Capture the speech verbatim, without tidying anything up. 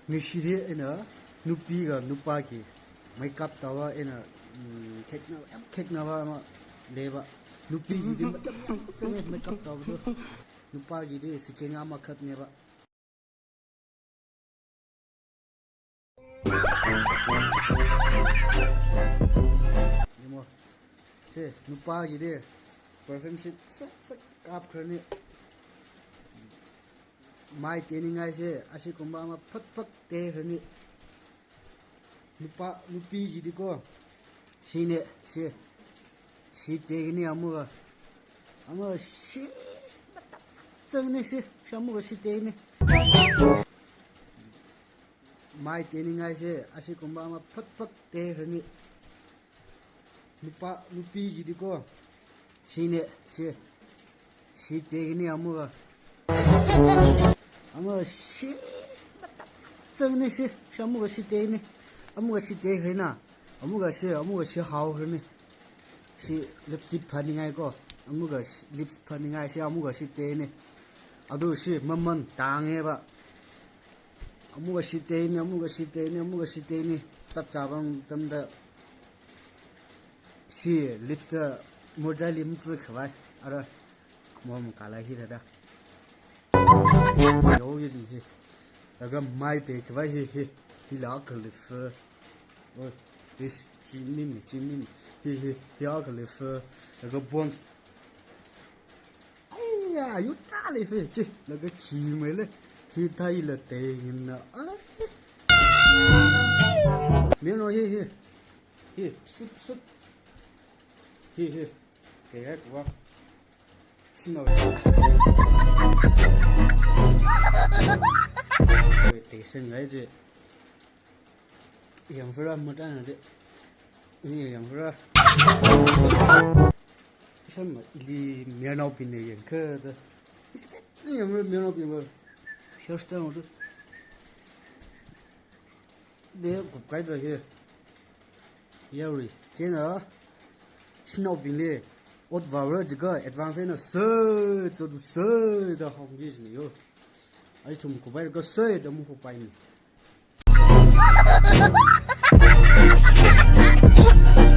Ngashidi ina nupiga nupagi makeup tava ina, mm, khekna, yam kheknava ama leiva. Nupigidi matam yam change makeup tava do. Nupagidi second amakhatneva. Yemo. He, nupagidi perfume shi sak sak kapkharani. Mai teiningaishi, ashikumba ama phat phat teikharani. Nupa, nupigidi ko. Shine, shi. Shi teikharani amuga. Amuga shi. Changne shi. Shi amuga shi teikharani. Mai teiningaishi, ashikumba ama phat phat teikharani. Nupa, nupigidi ko. Shine, shi. Shi teikharani amuga. Amuga shi. Changne shi. Shi amuga shi teikharani. Amuga shi teikharana. Amuga shi, amuga shi haokharani. Shi lipstick phaningai ko. Amuga shi, lips phaningai shi, amuga shi teikharani. Ado shi maman tāngeva. Amuga shi teikharani, amuga shi teikharani, amuga shi teikharani. Chap chapang tamda shi lips da murjali mtsu khavai. Ara, mom kala hi da da. Yo, ye jin hi. Laga mai teikhavai hi, hi. Hila khalif. Oh, this chimney, chimney. Hi, hi, hi khalif. Laga bones. Aiya, yu tali fe chi. Laga khi mele. Hi thai la teina. Ai. Mino hi, hi. Hi, sip, sip. Hi, hi. Teikhavai kuva. Sino. Te sing ngai chi. Yangfura matan de. Yangfura. Shama ili mayarnaobingna yangkada. Yangfura mayarnaobingva. Hairstyle tu. De kupkaida hi. Yarui. Chieina. Shanaobingli. Ot vāra jiakha advance eina sāda, sāda hāngki jina yo. Athum kupaiakha sāda mukhupai ni.